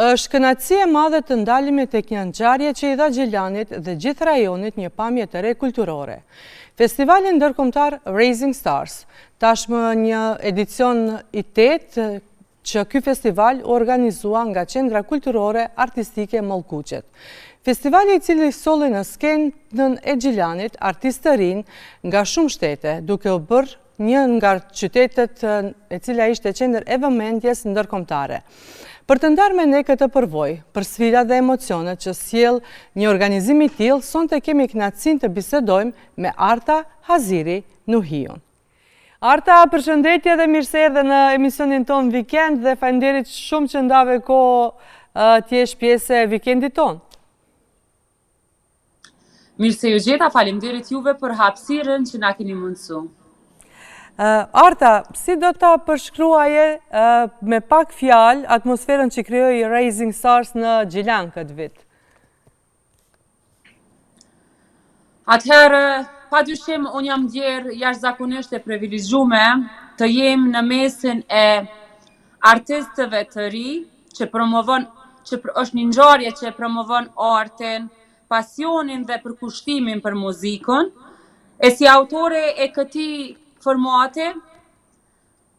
Është kënaqësi e madhe të ndalemi tek një ngjarje që i dha Gjilanit dhe gjithë rajonit një pamje të re kulturore. Festivali ndërkombëtar Rising Stars, tashmë një edicion i tetë që ky festival u organizua nga Qendra Kulturore Artistike Mollëkuqet. Festivali i cili solli në skenën e Gjilanit artistë të rinj nga shumë shtete, duke u bërë një nga qytetet e cila ishte qendër e vëmendjes ndërkombëtare. Për të ndarë me ne këtë përvojë, për sfidat dhe emocionet që sjell një organizim i tillë, sonte kemi kënaqësinë të bisedojmë me Arta Haziri Nuhiun. Arta, përshëndetje dhe mirë se erdhe në emisionin tonë Vikend dhe faleminderit shumë që ndave kohë të jesh pjesë e vikendit tonë. Mirë se ju gjeta, faleminderit juve për hapësirën që na keni mundësu. Arta, si do ta përshkruaje me pak fjalë atmosferën që krijoi Rising Stars në Gjilan këtë vit? Atëherë, pa dyshim, unë jam ndjerë jashtëzakonisht e privilegjume të jem në mesin e artistëve të ri që promovon që është një ngjarje që promovon artin, pasionin dhe përkushtimin për muzikën. E si autore e këtij formati,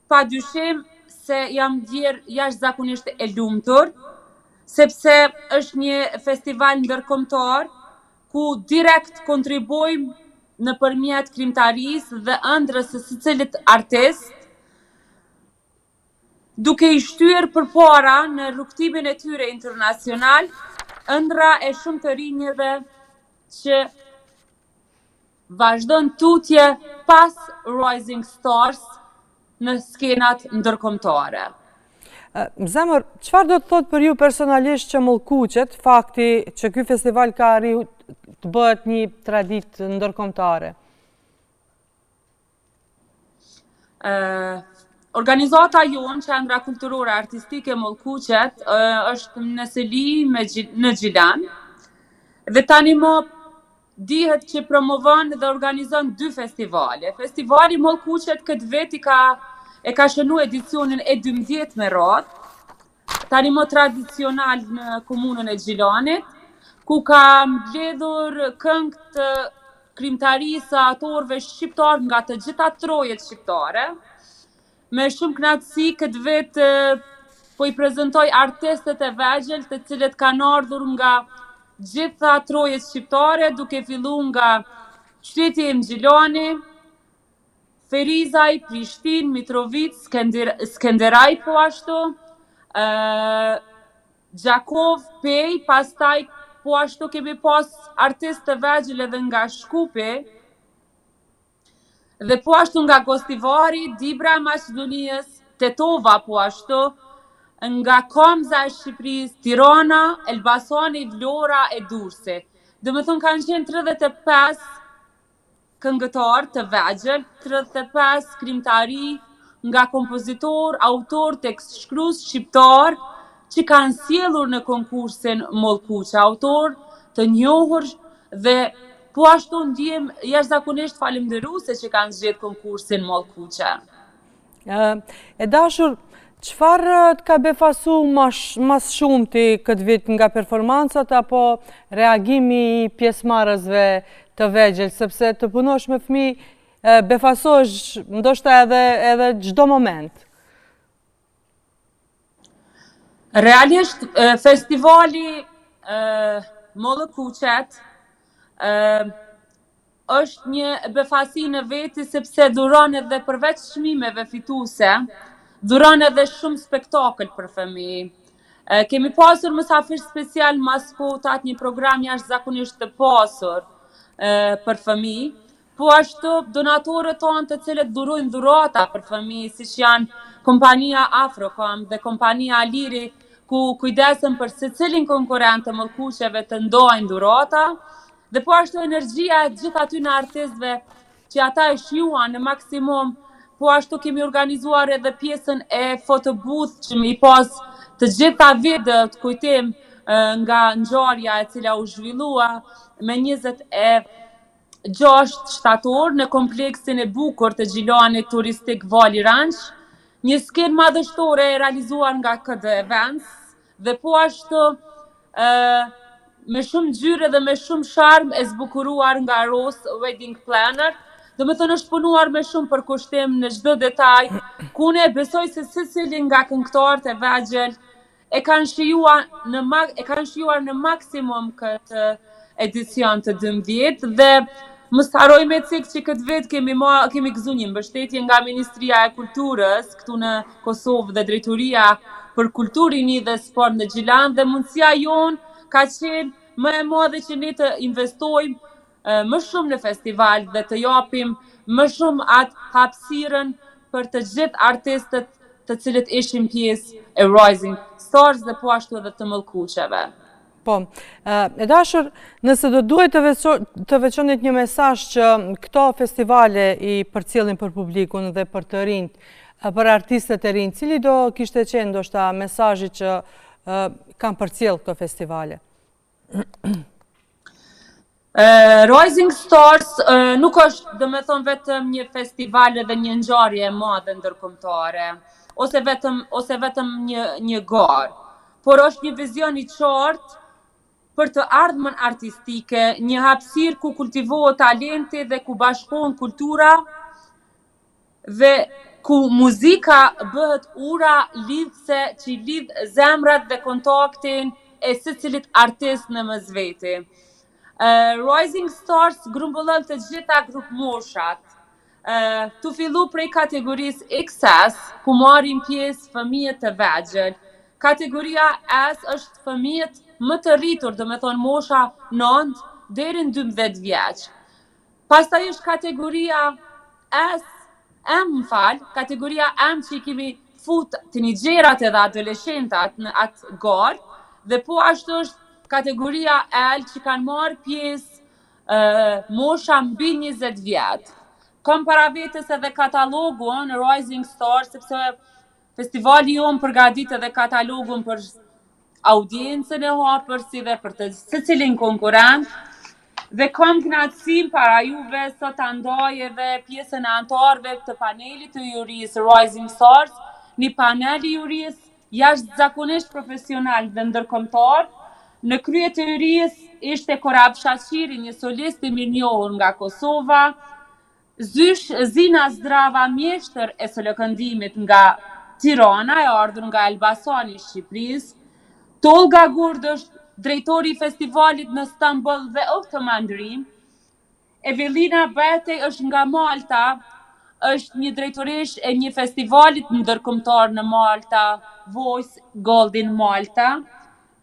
pa dyshim se jam ndjerë jashtëzakonisht e lumtur, sepse është një festival ndërkombëtar ku direkt kontribuojmë nëpërmjet krijimtarisë dhe ëndrrës së secilit artist, duke i shtyrë përpara në rrugëtimin e tyre internacional, ëndrra e shumë të rinjve që vazhdon tutje pas Rising Stars në skenat ndërkombëtare. Zemër, çfarë do të thotë për ju personalisht që Mollëkuqet, fakti që ky festival ka arritur të bëhet një traditë ndërkombëtare? Organizata jonë, Qendra Kulturore Artistike Mollëkuqet, është në seli me në Gjilan. Dhe tani më dihet që promovon dhe organizon dy festivale. Festivali Mollëkuqet këtë vit i ka e ka shënu edicionin e 12 me radhë, tani më tradicional në komunën e Gjilanit, ku ka mbledhur këngë të krijimtarisë së autorëve shqiptarë nga të gjitha trojet shqiptare. Me shumë kënaqësi këtë vit po i prezentoj artistët e vegjël të cilët kanë ardhur nga gjitha trojet shqiptare, duke fillu nga qyteti im Gjilani, Ferizaj, Prishtinë, Mitrovicë, Skenderaj po ashtu, Gjakovë, Pejë, pastaj po ashtu kemi pas artistë të vegjël edhe nga Shkupi, dhe po ashtu nga Gostivari, Dibra e Maqedonisë, Tetova po ashtu, nga Kamza e Shqipërisë, Tirana, Elbasani, Vlora e Durrësi. Domethënë kanë qenë 35 këngëtarë të vegjël, 35 krijimtari nga kompozitorë, autorë, tekstshkrues shqiptarë që kanë sjellur në konkursin Mollëkuqe, autorë të njohur dhe po ashtu ndihem jashtëzakonisht falënderuese që kanë zgjedhur konkursin Mollëkuqe. E dashur, çfarë të ka befasu ma së shumti këtë vit nga performancat apo reagimi i pjesëmarrësve të vegjël, sepse të punosh me fëmijë befasohesh ndoshta edhe edhe çdo moment. Realisht festivali Mollëkuqet është një befasi në veti sepse dhuron edhe përveç çmimeve fituese, dhuron edhe shumë spektakël për fëmijë. Kemi pasur mysafir special maskotat, një program jashtëzakonisht të pasur për fëmijë. Po ashtu, donatorët tanë të cilët dhurojnë dhurata për fëmijë, siç janë kompania Afrocom dhe kompania Aliri, ku kujdesen për secilin konkurrent të mollëkuqeve të ndajnë dhurata, Dhe po ashtu energjia e gjithë atyne artistëve që ata e shijuan në maksimum, po ashtu kemi organizuar edhe pjesën e photobooth që me i pas të gjitha videot kujtim nga ngjarja e cila u zhvillua me 26 shtator në kompleksin e bukur të Gjilanit turistik Vali Ranch, një skenë madhështore e realizuar nga KD Events. Dhe po ashtu ë me shumë ngjyrë dhe me shumë sharm e zbukuruar nga Rose Wedding Planner. Domethënë është punuar me shumë përkushtim në çdo detaj, ku unë e besoj se secili nga këngëtarët e vegjël e kanë shijuar në e kanë shijuar në maksimum këtë edicion të 12 dhe mos harroj me cek që këtë vit kemi ma, kemi gëzu një mbështetje nga Ministria e Kulturës këtu në Kosovë dhe Drejtoria për Kulturë, Rini dhe Sport në Gjilan dhe mundësia jonë ka qenë më e madhe që ne të investojmë më shumë në festival dhe të japim më shumë atë hapësirën për të gjithë artistët të cilët ishin pjesë e Rising Stars dhe po ashtu edhe të Mollëkuqeve. Po, e dashur, nëse do duhej të, të veçonit një mesazh që këto festivale i përcjellin për publikun dhe për të rinjtë, për artistët e rinj, cili do kishte qenë ndoshta mesazhi që kanë përcjellë këto festivale? Rising Stars nuk është, domethonë, vetëm një festival edhe një ngjarje e madhe ndërkombëtare, ose vetëm, ose vetëm një, një garë, por është një vizion i qartë për të ardhmen artistike, një hapësirë ku kultivohet talenti dhe ku bashkohen kultura dhe ku muzika bëhet ura lidhëse që i lidh zemrat dhe kontaktin e secilit artist në mes veti. Uh, Rising Stars grumbullon të gjitha grupmoshat. Uh, tu fillu prej kategorisë XS, ku marrin pjesë fëmijët të vegjël. Kategoria S është fëmijët më të rritur, domethonë mosha 9 deri në 12 vjeç. Pastaj është kategoria S, M, më fal, kategoria M që i kemi fut tinejxherat edhe adoleshentat në atë garë, dhe po ashtu është kategoria L që kanë marrë pjesë uh, mosha mbi 20 vjet. Kam para vetes edhe katalogun Rising Star, sepse festivali jonë përgatit edhe katalogun për audiencën e hapur si dhe për të secilin konkurrent dhe kam kënaqësinë para juve sot ta ndaj edhe pjesën e anëtarëve të panelit të jurisë Rising Stars, një panel i jurisë jashtëzakonisht profesional dhe ndërkombëtar. Në krye të jurisë ishte Korab Shaqiri, një solist i mirënjohur nga Kosova, Zysh Zina Zdrava mjeshtër e solokëndimit nga Tirana e ardhur nga Elbasani i Shqipërisë, Tolga Gurd është drejtori i festivalit në Stamboll dhe Ottoman Dream, Evelina Betej është nga Malta, është një drejtoreshë e një festivalit ndërkombëtar në Malta, Voice Golden Malta.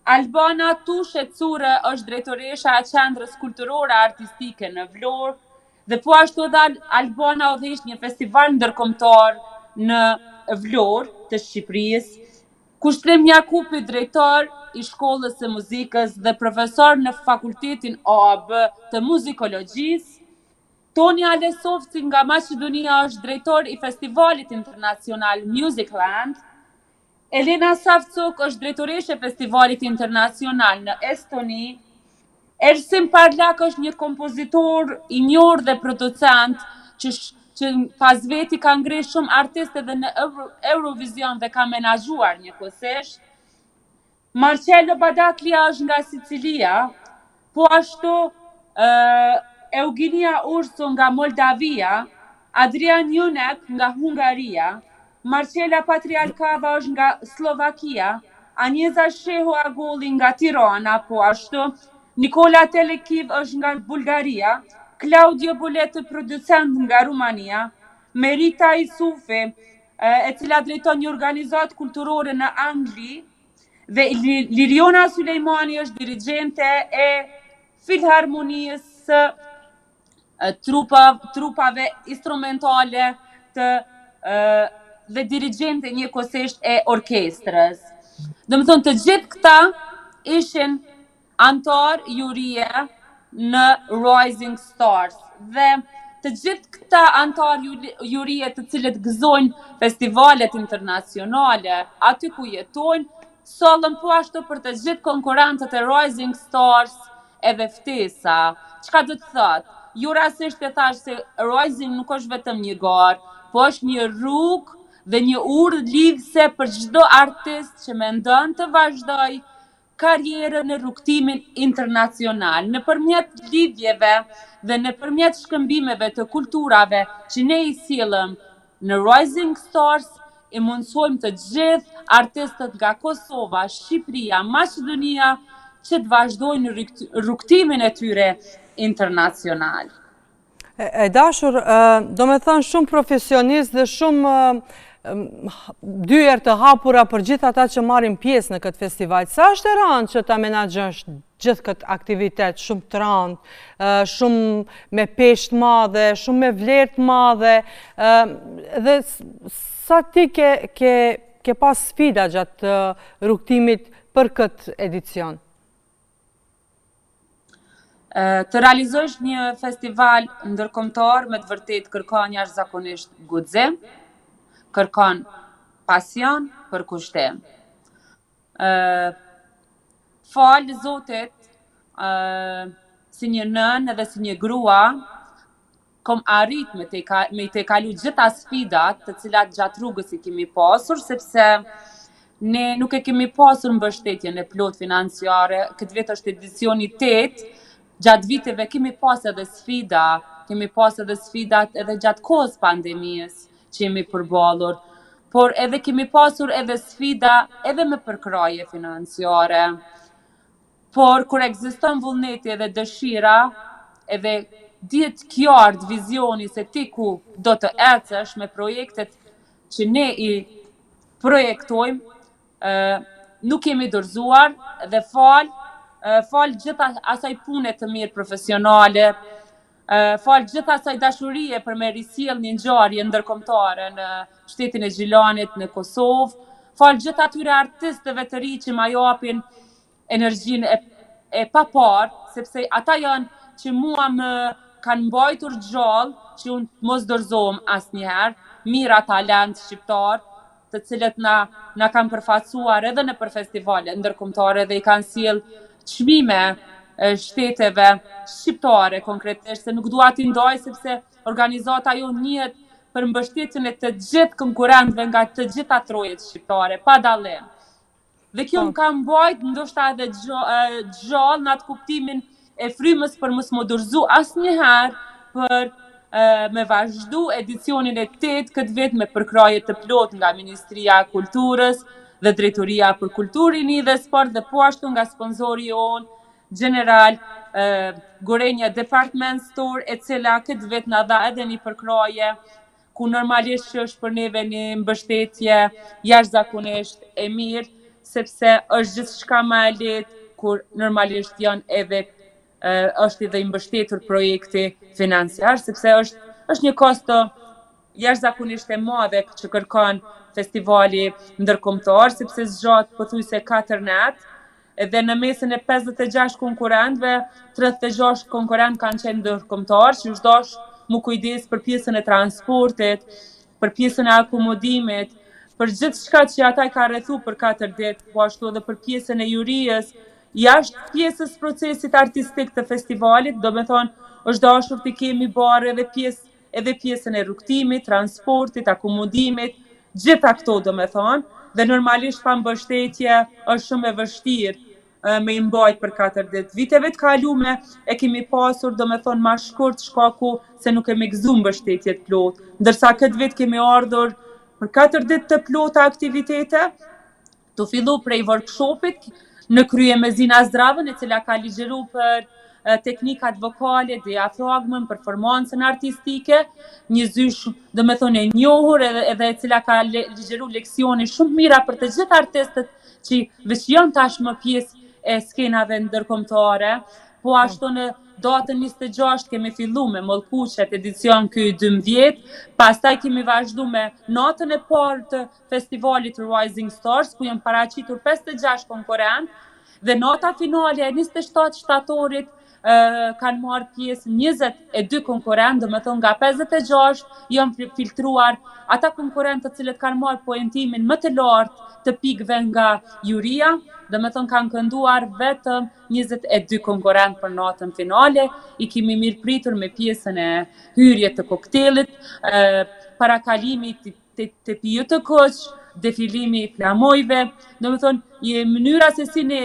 Albana Tushe Cure është drejtoresha e Qendrës Kulturore Artistike në Vlorë dhe po ashtu edhe Albana udhëheq një festival ndërkombëtar në Vlorë të Shqipërisë. Kushtrim Jakupi, drejtor i Shkollës së Muzikës dhe profesor në Fakultetin AAB të Muzikologjisë. Toni Alesovci nga Maqedonia është drejtor i Festivalit Internacional Musicland. Elena Savcuk është drejtoreshë e Festivalit Internacional në Estoni. Ersin Parlak është një kompozitor i njohur dhe producent që që pas veti ka ngre shumë artistë edhe në Eurovision dhe ka menaxhuar njëkohësisht. Marcello Badaklia është nga Sicilia, po ashtu Eugenia Ursu nga Moldavia, Adrian Junek nga Hungaria, Marcela Patriarkava është nga Sllovakia, Anjeza Shehu Agolli nga Tirana, po ashtu Nikola Telekiv është nga Bullgaria, Claudio Boleto producent nga Rumania, Merita Isufi, e cila drejton një organizatë kulturore në Angli, dhe Liriona Sulejmani është dirigjente e Filharmonisë së trupa, trupave instrumentale të dhe dirigjente njëkohësisht e orkestrës. Domethonë të gjithë këta ishin anëtarë jurie në Rising Stars dhe të gjithë këta anëtarë jurie të cilët gëzojnë festivalet internacionale aty ku jetojnë, sollën po ashtu për të gjithë konkurrentët e Rising Stars edhe ftesa. Çka do të thotë? Jo rastësisht e thashë se Rising nuk është vetëm një garë, po është një rrugë dhe një urë lidhëse për çdo artist që mendon të vazhdojë karrierën në rrugëtimin internacional, nëpërmjet lidhjeve dhe nëpërmjet shkëmbimeve të kulturave që ne i sjellëm në Rising Stars, i mundësojmë të gjithë artistët nga Kosova, Shqipëria, Maqedonia që të vazhdojnë rrugëtimin e tyre internacional. E dashur, domethënë shumë profesionist dhe shumë dyer të hapura për gjithë ata që marrin pjesë në këtë festival. Sa është e randë që ta menaxhosh gjithë këtë aktivitet shumë të randë, shumë me peshë të madhe, shumë me vlerë të madhe, dhe sa ti ke, ke, ke pas sfida gjatë rrugëtimit për këtë edicion? Të realizosh një festival ndërkombëtar me të vërtetë kërkon jashtëzakonisht guxim, kërkon pasion, përkushtim. Ë falë Zotit, ë si një nënë dhe si një grua, kom arrit me te me i tejkalu gjitha sfidat të cilat gjatë rrugës i kemi pasur, sepse ne nuk e kemi pasur mbështetjen e plotë financiare. Këtë vit është edicioni 8, gjatë viteve kemi pas edhe sfida, kemi pas edhe sfidat edhe gjatë kohës pandemisë që jemi përballur, por edhe kemi pasur edhe sfida edhe me përkrahje financiare. Por kur ekziston vullneti edhe dëshira, edhe dihet qartë vizioni se ti ku do të ecësh me projektet që ne i projektojmë, ë nuk jemi dorëzuar dhe falë falë gjithë asaj pune të mirë profesionale, falë gjithë asaj dashurie për me risjell një ngjarje ndërkombëtare në qytetin e Gjilanit, në Kosovë, falë gjithë atyre artistëve të ri që ma japin energjinë e, e paparë, sepse ata janë që mua më kanë mbajtur gjallë, që unë mos dorëzohem asnjëherë, mijëra talent shqiptar, të cilët na na kanë përfaqësuar edhe nëpër festivale ndërkombëtare dhe i kanë sjell çmime shteteve shqiptare konkretisht, se nuk dua t'i ndaj sepse organizata jonë njihet për mbështetjen e të gjithë konkurrentëve nga të gjitha trojet shqiptare, pa dallim. Dhe kjo po. më ka mbajt ndoshta edhe gjallë në atë kuptimin e frymës për mos m'u dorëzu asnjëherë për e, me vazhdu edicionin e 8 këtë vit me përkrahje të plotë nga Ministria e Kulturës dhe Drejtoria për Kulturë, Rini dhe Sport dhe po ashtu nga sponsori jonë General e, Gorenja Department Store e cila këtë vit na dha edhe një përkrahje ku normalisht që është për neve një mbështetje jashtëzakonisht e mirë, sepse është gjithçka më e lehtë kur normalisht janë edhe është edhe i mbështetur projekti financiar, sepse është është një kosto jashtëzakonisht e madhe që kërkon festivali ndërkombëtar, sepse zgjat pothuajse 4 net, Edhe në mesin e 56 konkurrentëve, 36 konkurrentë kanë qenë ndërkombëtar, që është dash m'u kujdes për pjesën e transportit, për pjesën e akomodimit, për gjithçka që ata i ka rrethu për 4 ditë, po ashtu edhe për pjesën e jurisë, jashtë pjesës procesit artistik të festivalit, domethonë, është dashur të kemi barë edhe pjesë edhe pjesën e rrugëtimit, transportit, akomodimit, gjitha këto domethonë, dhe normalisht pa mbështetje është shumë e vështirë me i mbajt për 4 ditë. Viteve të kalume e kemi pasur, domethonë, ma shkurt shkaku se nuk kemi gëzu mbështetje të plotë. Ndërsa këtë vit kemi ardhur për 4 ditë të plota aktivitete, Tu fillu prej workshopit në krye me Zina Zdravën, e cila ka ligjëru për teknikat vokale, diafragmën, performancën artistike, një zysh, domethonë, e njohur edhe, edhe e cila ka ligjëru leksione shumë mira për të gjithë artistët që veç janë tashmë pjesë e skenave ndërkombëtare, po ashtu në datën 26 kemi fillu me Mollkuqet edicion ky 12, pastaj kemi vazhdu me natën e parë të festivalit Rising Stars, ku janë paraqitur 56 konkurrentë dhe nata finale e 27 shtatorit kanë marrë pjesë 22 konkurrentë, domethonë nga 56 janë filtruar ata konkurrentë të cilët kanë marrë poentimin më të lartë të pikëve nga juria, domethonë kanë kënduar vetëm 22 konkurrentë për natën finale, i kemi mirëpritur me pjesën e hyrje të koktelit, parakalimit. tepihut të kuq, defilimi i flamujve, domethonë, një mënyra se si ne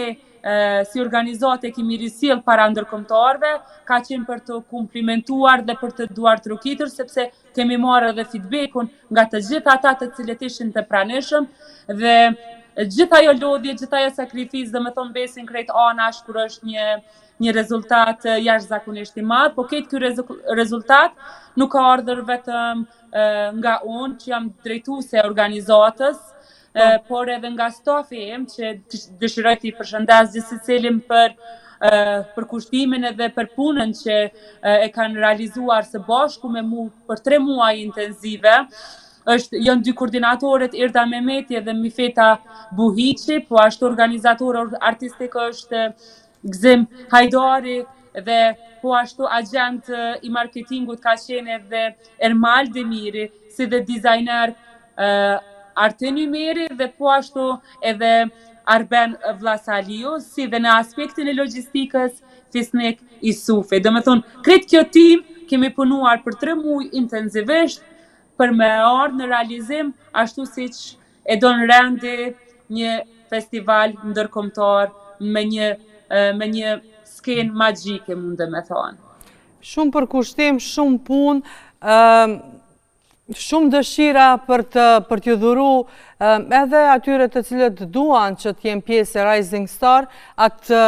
si organizatë e kemi risjell para ndërkombëtarëve, ka qenë për të komplimentuar dhe për të duartrokitur, sepse kemi marrë edhe feedbackun nga të gjithë ata të cilët ishin të pranishëm dhe gjithë ajo lodhje, gjithë ajo sakrificë, domethonë mbesin krejt anash kur është një një rezultat jashtëzakonisht i madh, po këtë ky rezultat nuk ka ardhur vetëm nga unë që jam drejtuese e organizatës, po. por edhe nga stafi im që dëshiroj t'i përshëndes gjithsecilin për për kushtimin edhe për punën që e kanë realizuar së bashku me mu për tre muaj intenzive. Është janë dy koordinatoret Irda Mehmeti dhe Mifeta Buhiqi, po ashtu organizator artistik është Gëzim Hajdari dhe po ashtu agjent i marketingut ka qenë edhe Ermal Demiri, si dhe dizajner Artin Ymeri dhe po ashtu edhe Arben Vllasaliu, si dhe në aspektin e logjistikës Fisnik Isufi. Domethonë, krejt kjo tim kemi punuar për tre muaj intenzivisht për me ardhë në realizim ashtu siç e don rendi një festival ndërkombëtar me një me një skenë magjike mundem me thonë. Shumë përkushtim, shumë punë, shumë dëshira për të për t'ju dhuru edhe atyre të cilët duan që të jenë pjesë e Rising Star, atë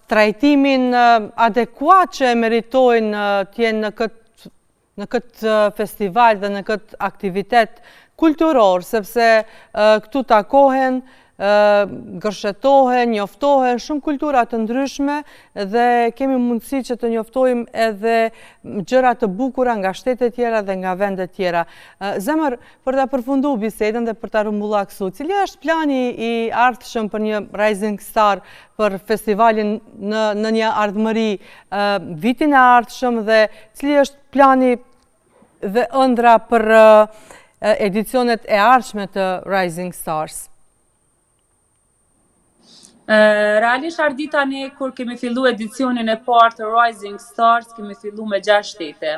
trajtimin adekuat që e meritojnë të jenë në këtë në këtë festival dhe në këtë aktivitet kulturor, sepse këtu takohen gërshetohen, njoftohen shumë kultura të ndryshme dhe kemi mundësi që të njoftojmë edhe gjëra të bukura nga shtetet tjera dhe nga vendet tjera. Zemër, për ta përfundu bisedën dhe për ta rrumbullaksu, cili është plani i ardhshëm për një Rising Star për festivalin në, në një ardhmëri vitin e ardhshëm dhe cili është plani dhe ëndrra për edicionet e ardhshme të Rising Stars? Realisht Ardita ne kur kemi fillu edicionin e parë të Rising Stars, kemi fillu me 6 shtete.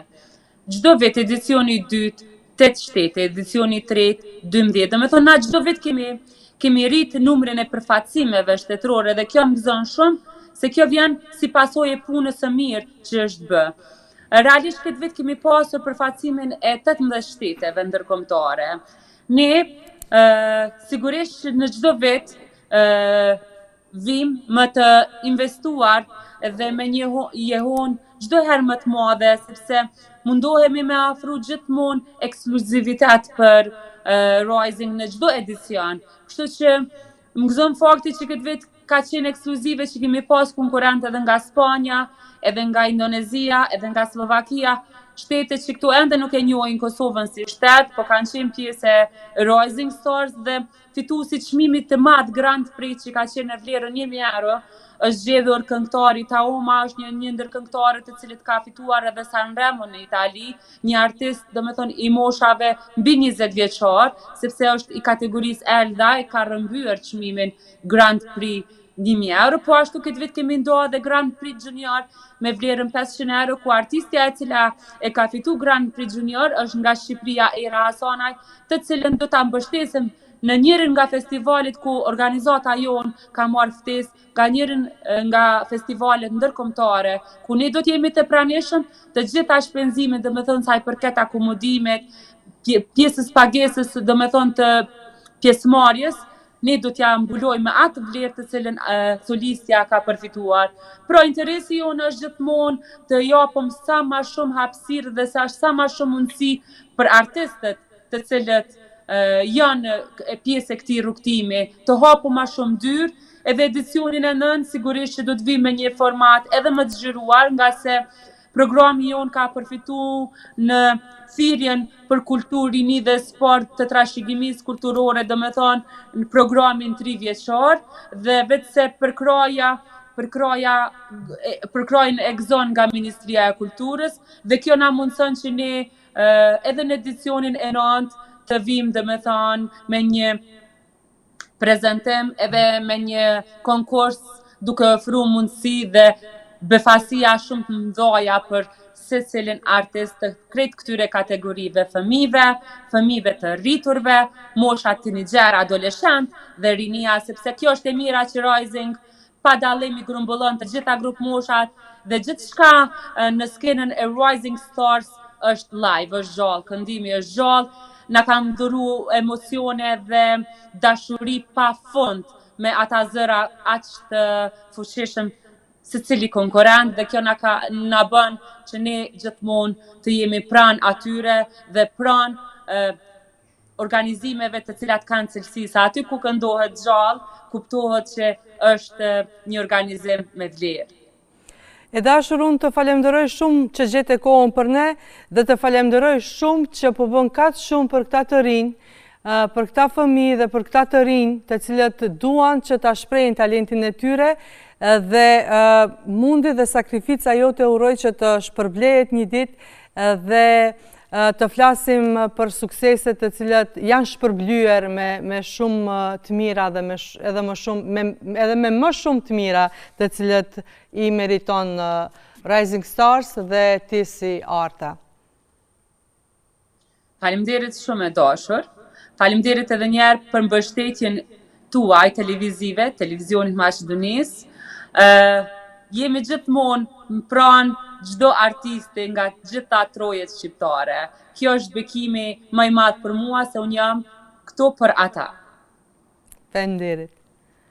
Çdo vit edicioni i dytë, 8 shtete, edicioni i tretë, 12. Domethonë na çdo vit kemi kemi rrit numrin e përfaqësimeve shtetërore dhe kjo më gëzon shumë se kjo vjen si pasojë e punës së mirë që është bë. Realisht këtë vit kemi pasur përfaqësimin e 18 shteteve ndërkombëtare. Ne sigurisht që në çdo vit vim më të investuar dhe me një jehonë çdo herë më të madhe, sepse mundohemi me afru gjithmonë ekskluzivitet për Rising në çdo edicion. Kështu që Më gëzon fakti që këtë vit ka qenë ekskluzive që kemi pas konkurrent edhe nga Spanja, edhe nga Indonezia, edhe nga Slovakia, shtete që këtu ende nuk e njohin Kosovën si shtet, po kanë qenë pjesë e Rising Stars dhe fituesi i çmimit të madh Grand Prix që ka qenë në vlerën 1000 euro, është zgjedhur këngëtari Taoma, është një një ndër këngëtarët të cilët ka fituar edhe Sanremo në Itali, një artist, domethonë, i moshave mbi 20 vjeçar, sepse është i kategorisë Elda e ka rrëmbyer çmimin Grand Prix 1000 euro, po ashtu këtë vit kemi nda edhe Grand Prix Junior me vlerën 500 euro, ku artistja e cila e ka fitu Grand Prix Junior është nga Shqipëria Era Hasanaj, të cilën do ta mbështesim në njërin nga festivalet ku organizata jonë ka marrë ftesë nga njërin nga festivalet ndërkombëtare, ku ne do të jemi të pranishëm, të gjitha shpenzimet, domethonë sa i përket akomodimit, pjesës pagesës, domethonë të pjesëmarrjes, ne do t'ja mbulojmë me atë vlerë të cilën solistja ka përfituar. Pra interesi jonë është gjithmonë të japim sa ma shumë hapësirë dhe sa sa ma shumë mundësi për artistët të cilët janë e pjesë e këtij rrugëtimi, të hapim ma shumë dyer, edhe edicionin e nëntë sigurisht që do të vijë me një format edhe më të zgjeruar, ngase programi jonë ka përfitu në thirrjen për kulturë, rini dhe sport të trashëgimisë kulturore, domethonë në programin 3 vjeçar dhe veçse përkrahja përkrahja përkrahjen e gëzon nga Ministria e Kulturës dhe kjo na mundëson që ne edhe në edicionin e nëntë të vim domethanë me një prezentim edhe me një konkurs duke ofru mundësi dhe befasia shumë të mdhaja për secilin artist të krejt këtyre kategorive fëmijëve, fëmijëve të rriturve, mosha tinejxher, adoleshent dhe rinia, sepse kjo është e mira që Rising pa dallim i grumbullon të gjitha grupmoshat dhe gjithçka në skenën e Rising Stars është live, është gjallë, këndimi është gjallë, na kanë dhuru emocione dhe dashuri pa fund me ata zëra aq të fuqishëm secili konkurrent dhe kjo na ka na bën që ne gjithmonë të jemi pranë atyre dhe pranë organizimeve të cilat kanë cilësi, se aty ku këndohet gjallë, kuptohet që është një organizim me vlerë. E dashur, unë të falemderoj shumë që gjete kohën për ne dhe të falemderoj shumë që po bën kaq shumë për këta të rinj, për këta fëmijë dhe për këta të rinj të cilët duan që ta shprehin talentin e tyre dhe mundi dhe sakrifica jote uroj që të shpërblehet një ditë dhe të flasim për sukseset të cilat janë shpërblyer me me shumë të mira dhe me edhe më shumë me edhe me më shumë të mira të cilat i meriton Rising Stars dhe ti si Arta. Faleminderit shumë e dashur. Faleminderit edhe një herë për mbështetjen tuaj televizive, televizionit Maqedonisë. Ë jemi gjithmonë pranë çdo artisti nga gjitha trojet shqiptare. Kjo është bekimi më i madh për mua se unë jam këtu për ata. Faleminderit.